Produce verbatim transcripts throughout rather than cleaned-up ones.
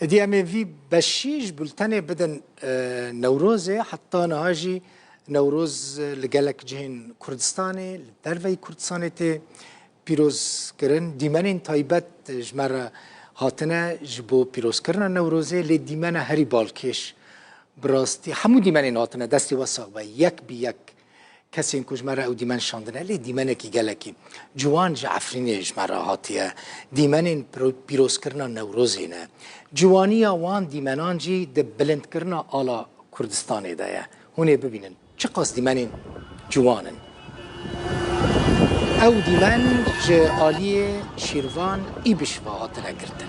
Êdî em ê vî beşî ji bultenê bidin, e, Newrozê. Heta niha jî Newroz, e, li gelek cihên Kurdistanê, li derveyî Kurdistanê tê pîroz kirin. Dîmenên taybet ji me re hatine ji bo pîrozkirina Newrozê, lê dîmena herî balkêş, bi rastî hemû dîmenên hatine, destê we sax be, yek bi yek kesên ku ji me re ew dîmen şandine, lê dîmenekî gelekî ciwan ji Efrînê ji me re hatiye. Dîmenên piro-, pîrozkirina Newrozê ne. Ciwaniya wan dîmenan jî di bilindkirina ala Kurdistanê de ye. Hûn ê bibînin çiqas dîmenên ciwan in. Ew dîmen ji aliyê Şîrvan Îbiş ve hatine girtin.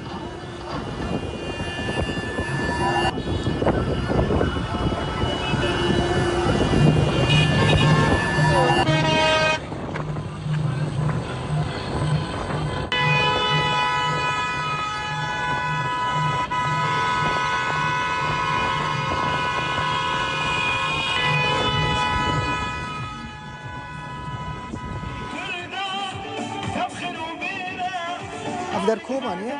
Ev der Kobanê ye.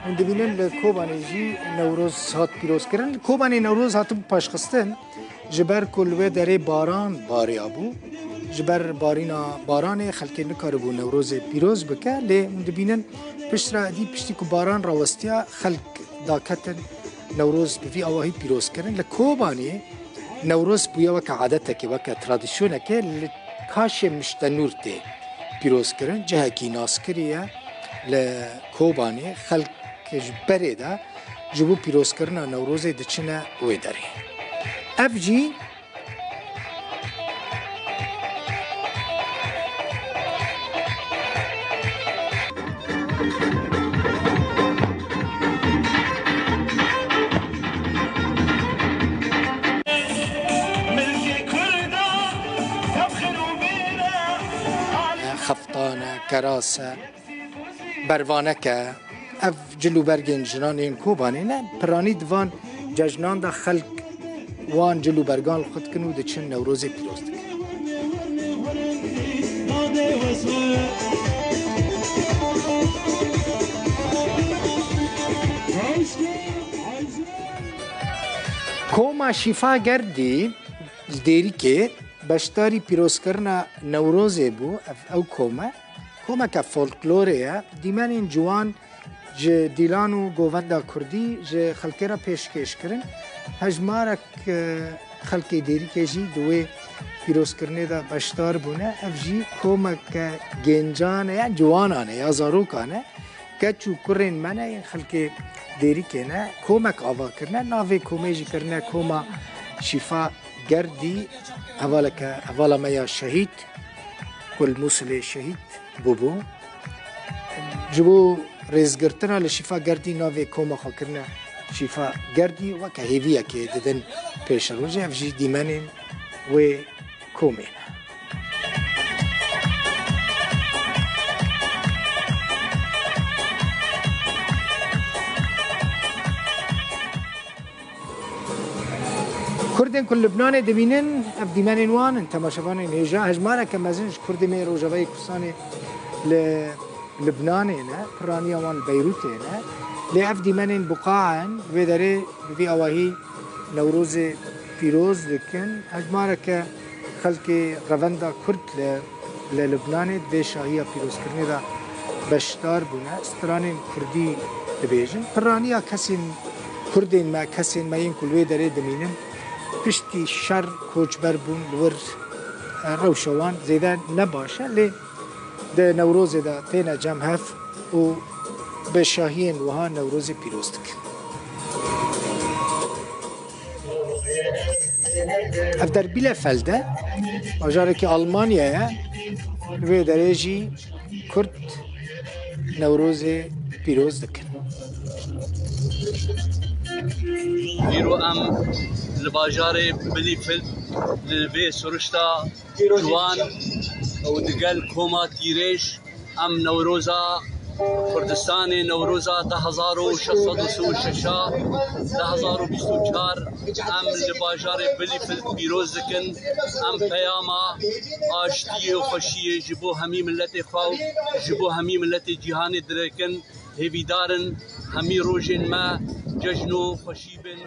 Hûn dibînin li Kobanê jî Newroz hat pîrozkirin. Li Kobanê Newroz hatibû paşxistin. Ji ber ku li wê derê baran bariyabû, ji ber barîna baranê xelkê nikaribû Newrozê pîroz bike, lê hûn dibînin piştre êdî piştî ku baran rawestiya, xelk daketin Newroz bi vî awahî pîroz kirin. Li Kobanê Newroz bûye weke adetekê, weke tradisyonekê, li kaşê Miştenûr tê pîroz kirin. Cihekî naskirî ye li Kobanê. Xelk ji berê de ji bo pîrozkirina Newrozê diçine wê derê. Ev jî xeftane, kerase. Bervaneke, ev cil û bergên jinan ên Kobanê ne, piranî di van cejnan de xelk wan cil û bergan li xwe dikin û diçin Newrozê pîroz dikin. Koma Şîfa Gerdî li Dêrikê beşdarî pîrozkirina Newrozê bû. Ev, ew kom e. Komeke folklorê ye. Dîmenên ciwan ji dîlan û govenda kurdî ji xelkê re pêşkêş kirin. Hejmarek, e, xelkê Dêrikê jî di wê pîrozkirinê de beşdar bûne. Ev jî komeke gêncan e, ya ciwanan e, ya zarokan e. Keç û kurên me ne, yên xelkê Dêrikê ne. Komek ava kirine, navê komê jî kirine Koma Şîfa Gerdî. Hevaleke, hevala me ya şehîd, ku li Mûsilê şehîd bûbû. Ji bo rêzgirtina li Şîfa Gerdî navê koma xwe kirine Şîfa Gerdî, weke hêviyekê didin pêşerojê, ev jî dîmenên wê komê ne. Kurdên ku li Libnanê dibînin, ev dîmenên wan in. Temaşevanên hêja, hejmareke mezin ji Kurdê me yê Rojavayê Kurdistanê li Libnanê ne, piraniya wan li Beyrûtê ne. Lê ev dîmenên buqaen, vê derê bi vî awahî Newrozê pîroz dikin. Hejmareke xelkê revenda Kurd li li Libnanê di vê şahiya pîrozkirinê de beşdar bûne, stranên kurdî dibêjin. Piraniya kesên kurdên me, kesên me yên ku li wê derê dimînin, piştî şer koçber bûn, li wir, e, rewşa wan zêde ne baş e, lê di Newrozê de têne cem hev û bi şahiyên wiha Newrozê pîroz dikin. Ev der Bielefeld e, bajarekî Almanyayê ye. Li vê derê jî Kurd Newrozê pîroz dikin. Îro em li bajarê Bielefeld li vê siruşta ciwan û digel koma Tîrêj Em Newroza Kurdistanê, Newroza du hezar û şeş sed û sî û şeş a, du hezar û bîst û çar, em li bajarê Bielefeld pîroz dikin. Em peyama aştiyê û xweşiyê ji bo hemî miletê xwe û ji bo hemî miletê cîhanê direkin. Hêvîdar in Hemî rojên me cejn û xweşî bin.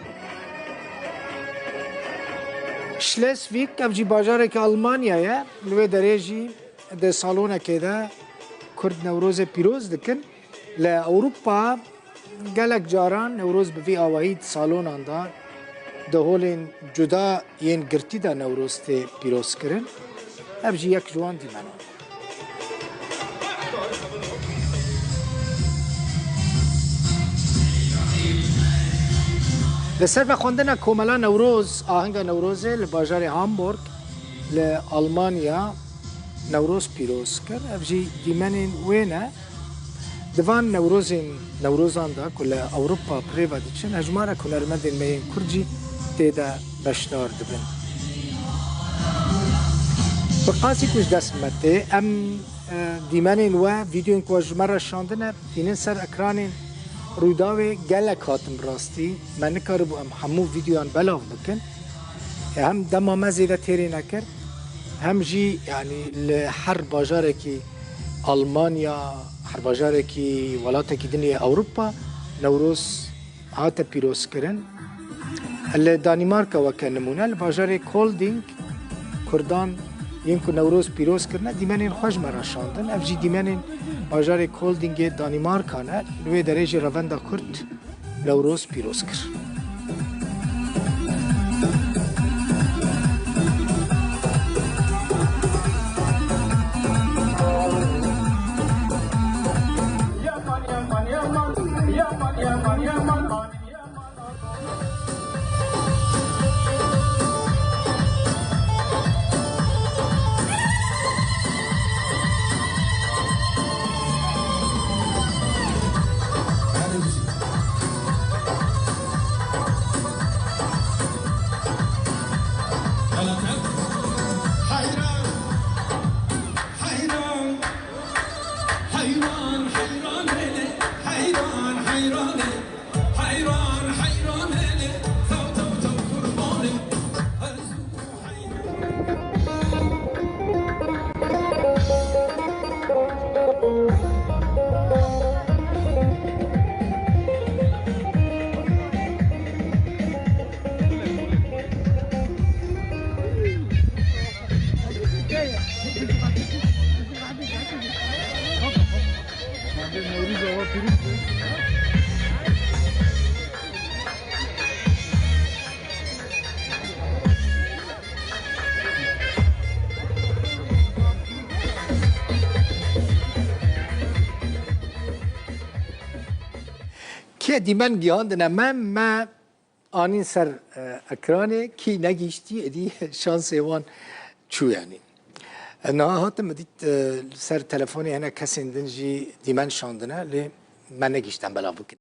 Schleswig, ev jî bajareke Almanya ye. Li wê derê jî di salonekê de Kurd Newrozê pîroz dikin. Li Ewropa gelek caran Newroz bi vî awayî di salonan de, di holên cuda yên girtî de Newroz tê pîrozkirin. Ev jî yek ji wan dîmenan e. Li ser vexwendina Komela Newroz, Ahenga Newrozê li bajarê Hamburg li Almanya Newroz pîroz kir. Ev jî dîmenên wê ne. Di van Newrozên, Newrozan de ku li Ewropa bi rê ve diçin, hejmarek hunermendên me yên Kurd jî tê de beşdar dibin. Bi qasî ku ji dest me tê, em, e, dîmenên we, vîdeoyên ku we ji me re şandine, tînin ser ekranên Rûdawê. Gelek hatin bi rastî. Me nikaribû em hemû vîdeoyan belav bikin. Hem dema me zêde têrê nekir, hem jî, yanî, li her bajarekî Almanya, her bajarekî welatekî din ê Ewropa Newroz hate pîrozkirin. Li Danîmarka weke nimûne, li bajarê Kolding Kurdan yên ku Newroz pîroz kirine, dîmenên xwe ji me re şandin. Ev jî dîmenên bajarê Koldingê Danîmarka ne. Li wê derê jî Revenda Kurd Newroz pîroz kir. Kê dîmen gihandine me, me anîn ser, e, ekranê, kî negihîştî, êdî şansê wan çû, yanî. E, niha hatim, min dît, e, ser telefonê hinek kesên din jî dîmen şandine, lê me negihîşt em belav bikin.